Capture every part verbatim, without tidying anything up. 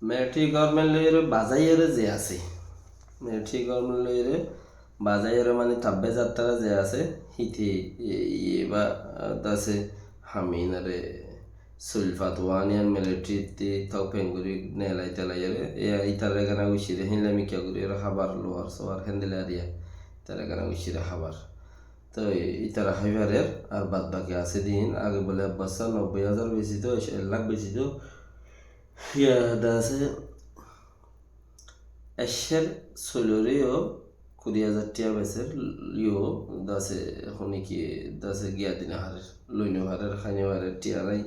Military government loiyóre bazaiyóre ze asé, military government loiyóre bazaiyóre mani tabbe zattara ze asé, híte e, iye ba, ah, dase ham inore sulfat waniyan military ti tau penguri nelai telaiyóre, e, itarare gana gucire hinla mikka guriyóre habar luwar suwar hendila ariya, itarare gana gucire habar. Toi itara hái farer, ar bad baki asé din, age bole ek bossá nobboi házar beci do, ek lak beci do, ya dase, eccer soloré yo kuri házar tiya beser, yo dase, hone ki dase giya dina harer, loino harer, haine harer, tiya nai,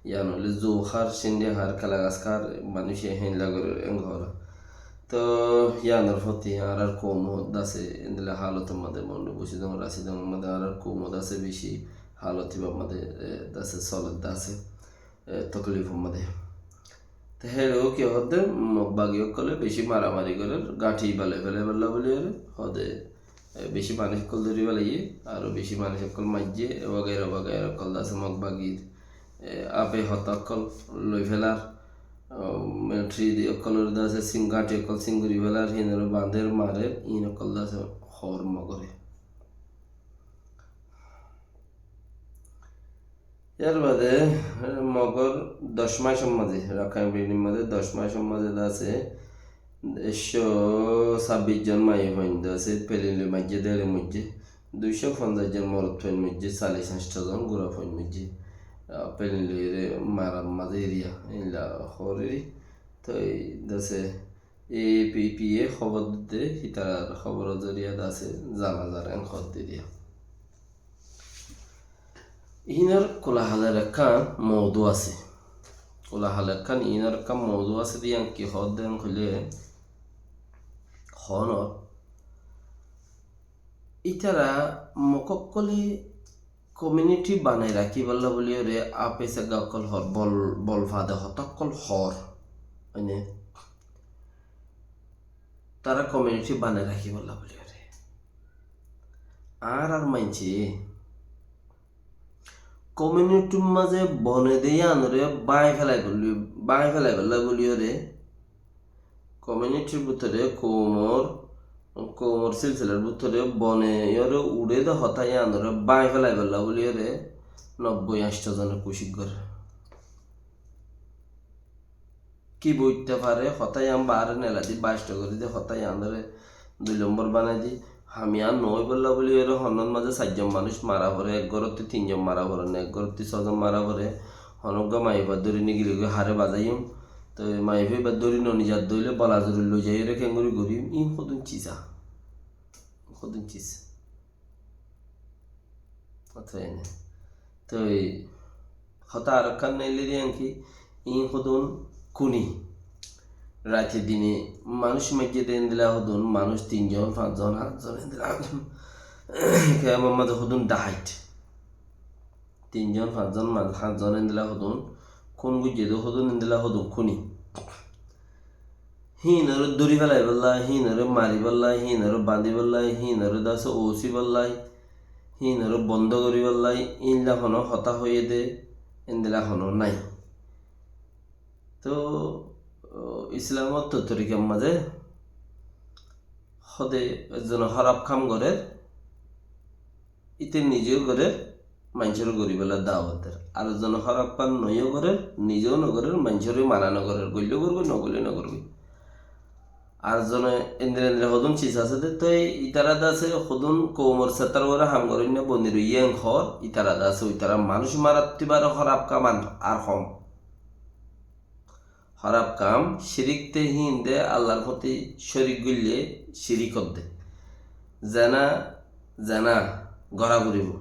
ya noile zo har, sende har, kala gas har, manúice henla gorer, eng hora. To yanor foti añárar koum dase endilla halotor maze, Mondu, Busidong, Rasidong maze añárar koum dase beci halot ibar maze, e, dase soler dase, e, toklifor maze. Te helo ki hodde, Mog bagi okkole beci maramari gorer, gañthi bale fele balla buli ore, hode, e, beci manúic okkol dóri felaiye, aro beci manúic okkol maijje, e, wagaira wagaira okkol dase Mog bagir, e, ape hotá okkol loi felar, o, military di okkolor dase sing gañthi okkol sing guri felar, hinore bander marer, in okkol dase hor Mogore. Yar bade, e, Mogor doc maicor maze, Rakhine Bahinir maze doc maicor maze dase ekcó sabbic zon maiya fuain dase pelin loi maijje, dere moijje, duicó fonzaic zon morot fuain moijje, callic ancto zon gura fuain moijje. A, pelin loire marar maze eriya, inla horeri. Toi dase A P P ye hóbor didde, hitarar hóboror zoriya dase zana zar en hóbor didde. Inor kulahaler ekkán moudu asé. Kulahaler ekkán, inor ekkán moudu asé de, iyan ki hoódde hoilé, honor. Itara Mog okkole community banai rakibálla buliyóre apes egga okkol hor, bol, bol fade hotá okkol hor. Mane, tara community banai rakibálla buliyóre. Añárar maincé community maze bone de iyanore báñgi felai buli, báñgi felai bálla buliyóre, community r bútore koumor, koumor silsilar bútore bone yóre uçé de hotá iyanore báñgi felai bálla buliyóre nobboi ancto zone kucíc gorer. Ki boitte fare, hotá iyan bare nela di, basto gori de hotá iyanore dui lombor banai di, hamiyan no óibolla buliyóre honor maze sair zon manúic mara fore, ek gorotti tin zon mara fore, ek gorotti só zon mara fore, honogga maiba dóri nigili goi hare bazaiyum, to maiba iba dóri no nizar dóile bola zori loi zaiyóre kengori goriyum, in hodun ciz a, hodun ciz. Hotá ene. Toi hotá arekkán naile de iyan ki, in hodun kuni. Raite dine manúic maijje de endilla hodun, manúic tin zon, fañs zon, hát zon endilla hodun. Kemor maze hodun dahait. Tin zon, fañs zon, ma-, hát zon endilla hodun. Kun goijje de hodun endilla hodun kuni. Híinore dóri felaibálla, híinore maribálla, híinore bañdibálla, híinore dase óusibálla, híinore bondo goribálla, íinlla hono hotá hoiyé de, endilla hono nái. To, o, Islamor to torikar maze hode ezzone hóraf kam gorer, íte nizeyo gorer, maincóre goribálla dawot der. Ar zone hóraf kam noyo gorer, nizeyo no gorer, maincóre mana no gorer, goille gorgoi, no goille no gorgoi. Ar zone endilla endilla hodun ciz asé de, toi ítara de asé hodun koumor setar uore ham goróinna boni roiyé en hor, ítara de asé, ítara manúic marattú ibare hóraf kam ar, ar hom. Hóraf kam, cirik te híin de Allar foti corik goille cirik hodde. Zena, zena gora foribo.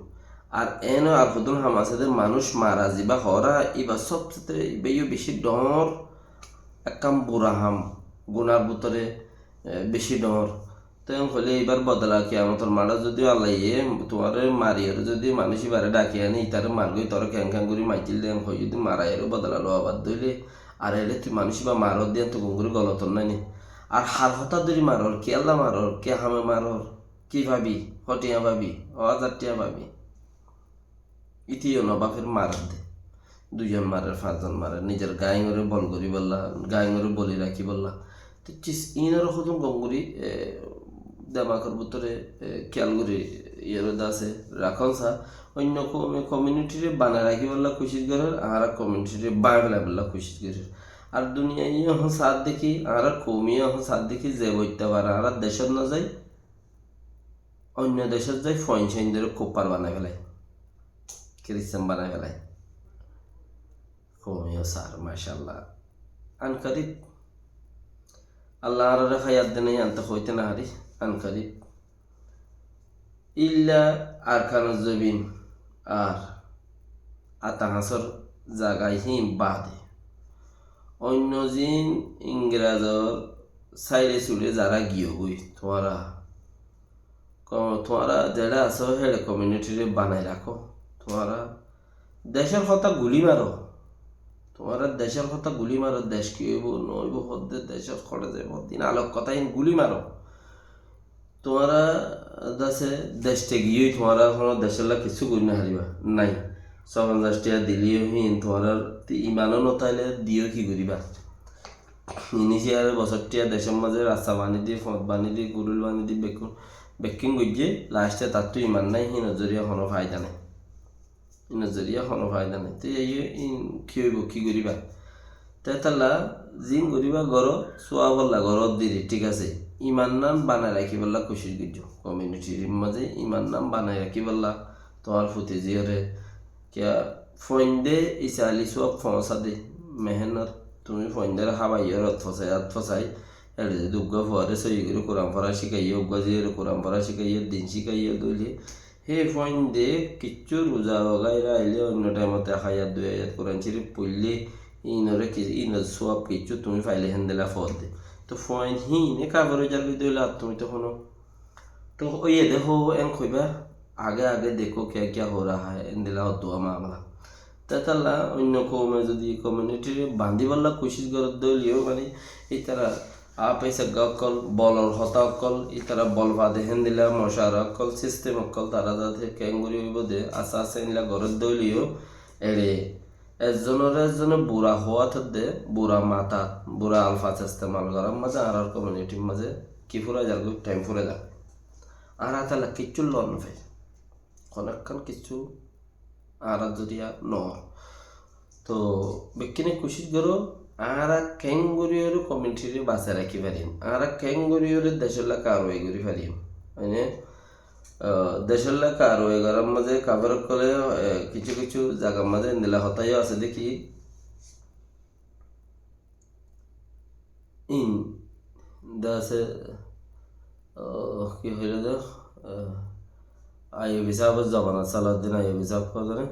Ar eno ar hodun ham asé de manúic mara ziba hora, iba sobsete, iba yo beci dhoñr, ekkán bura ham, gunar bútore, e, beci dhoñr. Te en hoile ibar bodola kiyamotor maçot zodi Allaye tuáñre mariyóre zodi manúic ibare dhaki ani, itare margoi, tore keén keén gori maijjíl de en hoi zodi maraiyóre bodola lowa bad dóile, ar ere tui manúic iba maror de en to gom gori golotor nai ni? Ar har hotá dóri maror, kiyólla maror, ki hame maror, ki fabi, ho thiañ fabi, ho házar thiañ fabi? Íte yo no báfer marer de. Duizon marer, fañszon marer, nizor gañgore bol goríbolla, gañgore boli rakíbolla. Te cis inor hodún gom gorí, e, demakor bútore, e, kiyal gorí, iyore dase rakón sa. Oinno koum-, komiunitire banai rakíbolla kucíc gorer, añára komiunitire báñgi felaibolla kucíc gorer. Ar duniyaiye ehón saá de ki, añára koumiye ehón saá de ki, ze boitta bar añára decót no zai, oinno decót zai, foin-soindore kuffar banai felai, Kiristan banai felai. Komiyo sar, macallah. Ankarib. Allah añáráre hayat de nai, ante hoite no fari. Ankarib. Illa Arkanor zobin ar Atahasor zaga hín bade. Oinno zin Ingrazor saire sure zara giyógoi, tuáñra ko-, tuáñra zeçé asó héçe komiunitire banai rakó. Tuáñra decór hotá guli maro. Tuáñra decór hotá guli maro, dec ki óibo, no óibo, hodde decór hotá zaibo, din alok hotá hín guli maro. Tuáñra dase dec tegi ói tuáñra hono decólla kissú gorí no fariba. Nai. Só fonzaic tiya dileyó hín tuáñrar ti iman ó no táile diyó ki goríba? Ini siyare bosór tiya decór mazé rasta bani di, fot bani di, gurul bani di, bekkún, bekkún goijjé, laste tattú iman nai, hínor zoriya hono faida nai. Hínor zoriya hono faida nai. Te eiye in ki óibo, ki goríba? Te talla zin goríba goró, suabolla goró diri, thík asé. Iman nan banai rakíbolla kucíc goijjó. Komiunitir mazé iman nan banai rakíbolla tuáñr futi ziyóre Kiya foinde isali suab foóñsa de, mehénnot tumi foindere hábaiyo, rot fosai, at fosai, ere zodi uggúa fuare sóiyi gorí Kuran fora cíkaiyo, uggúa ziyore Kuran fora cíkaiyo, din cíkaiyo dóile, hé foinde kiccú ruza wagaira aile oinno thaimote ek ayat dui ayat Kuran Córif foille, inore ki-, inor suab kiccú tumi faile héndilla foódde. Toh foin híine kafer ói zargói dóile ar tumi toh hono Toh óiye de hó en hoiba, age age dekó kiya kiya ho raha hai, endilla hoddúa mamela. Tetalla oinno koume zodi komiunitire bandíbolla kucíc goredde óileyo, mani, ítara apis egga ókkol, bolor hotá ókkol, ítara bol fade héndilla, mocara ókkol, sistem ókkol, tara zate kengori óibo de, asa asa endilla goredde óileyo, ere Ezzonore ezzone bura hoóat de, bura matat, bura alfaz estemal gorar mazé añárar komiunitir mazé ki fúrai zargói, thaim fúrai zargói. Añára tala kiccú lon no fai. Hono ekkán kiccú añárar zoriya no ór. Toh, bekkúne kucíc goró, añára keéngoríyore komiunitire basai rakí farim. Añára keéngoríyore decólla karwai gorí farim. Mane, Ah, decólla karwai gorar mazé kafer ókkole, eh, kissú kissú zagar mazé endilla hotá yó asé de ki, in, de asé, ah, ki hoilé de, ah, Aiyub sábor zobana, Salahuddin Aiyubi sáb hoó de né,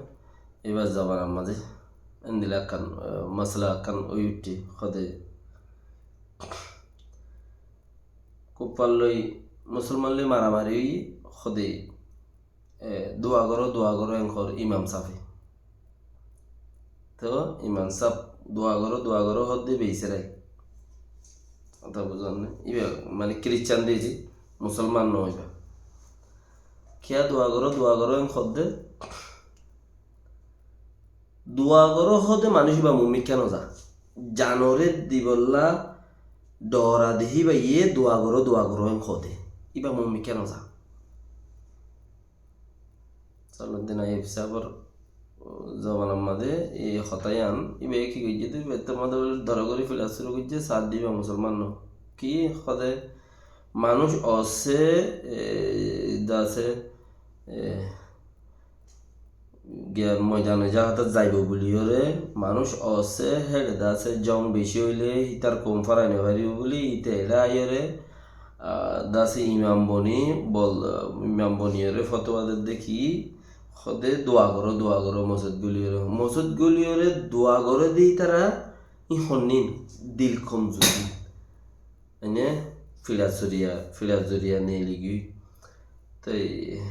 ibar zobanar mazé endilla ekkán, ah, masala ekkán ói uiththé, hoó de Kuffar loi musolman loi maramari óiye, hoó de, e, dua goró, dua goró, en hoór imam sábe. Toh imam sáb dua goró, dua goró hoó de beiserai. Hotá buzón né? Iba mane Kiristan de, musolman no iba. Kiya dua goró, dua goró, en hoó de? Dua goró hoó de manúic iba mumin kiyá no za? Janore dibolla dora de híbaye dua goró, dua goró en hoó de. Iba mumin kiyá no za? Salahuddin Aiyubi sábor zobanar mazé ei hotá yián, iba ki goijjé de, iba tomar dora gorí fela cúru goijjé, sár de iba musolman no. Ki hoó de, manúic ossé, e, de asé, e, Giya moidane jahatot zaibo buliyóre manúic ossé, héçe de asé, zong beci óile ítar koum forai no faribo buli, íte eçé aiyóre, ah, de asé imam boni, bol-, imam boniyóre fotuwa der de ki, hoó de dua goró, dua goró, mosjid guliyóre, mosjid guliyóre dua goró de ítara, í honnín dil komzuri. Ene fiçar zoriya, fiçar zoriya neeli giyói. Toi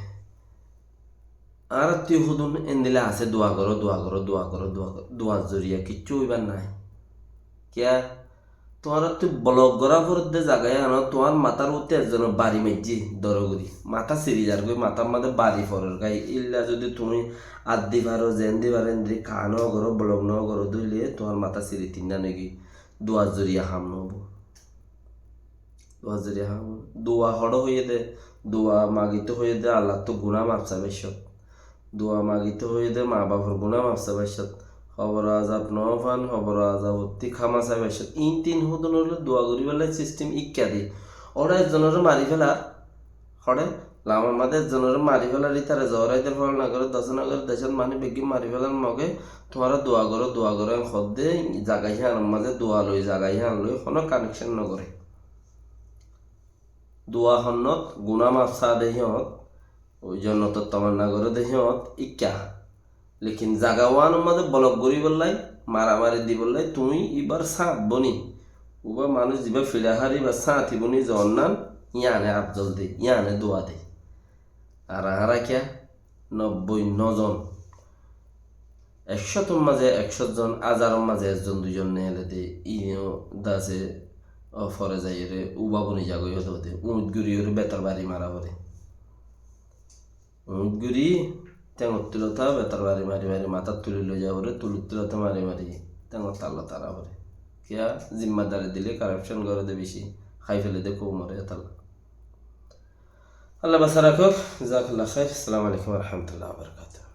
añárattú hodún endilla asé, dua goró, dua goró, dua goró, dua goró, duar zoriya kiccú óibar nái. Kiyá? Tuáñrattú bolok gorá foredde zaga yíanot tuáñr matár uore ezzone bari maijjé dóro gorí. Matá siri zargói, matár mazé bari forer goi. Ílla zodi tuñí addi faro, zeéndi faro, endilla kaá no goró, bolok no goró dóile tuáñr matá siri tinna negi. Duar zoriya ham no óibo. Duar zoriya ham. Dua hoçé hoiyé dé, dua magité hoiyé dé Allattú guná maf saibar cót. Dua magité hoiyé dé mabafor guná maf saibar cót. Kobor azab no fan, kobor azabottú háma saibar cót. Ín tin hodún óile dua goríbolla sistem íkka dé. Óre ezzonoré mari félar, hoçé, lamar mazé ezzonoré mari félar, ítare zorai der fal no goré, dosa no goré, decót manúic beggín mari félar mogé, tuáñra dua goró, dua goró, en hoddé zaga híanor mazé dua loi, zaga hían loi, honó kanekcon no goré. Dua honnot, guná maf saá dé híyot, oi jonnotor tamanna goré dé híyot, íkka. Lekin zaga uánor mazé bolok goríbolla, maramari dibolla, tuñí íbar sáñt boni. Uba manúic zibá fiçá hár íbar sáñti boni zonnan, yíane afzol dé, yíane dua dé. Ar añára kiyá? Nobboi no zon. Ekcótor mazé ekcót zon, azaror mazé ezzon duizon neelé dé, íno dase, ó, fore zaiyóre uba boni zagói ódode. Uñth guriyóre betor bari mara fore. Uñth guri, théngot tulóta betor bari mari mari matát tuli loi za fore, tulót tulóta mari mari théngot talla tara fore. Kiyá? Zimmadari dilé, karapcon goré dé beci, hái fele dé koumoré, étalla. Allah basai rakók. Jazakallah khair. Assalamu alaikum wa rahmatullahi wa barakatuhu.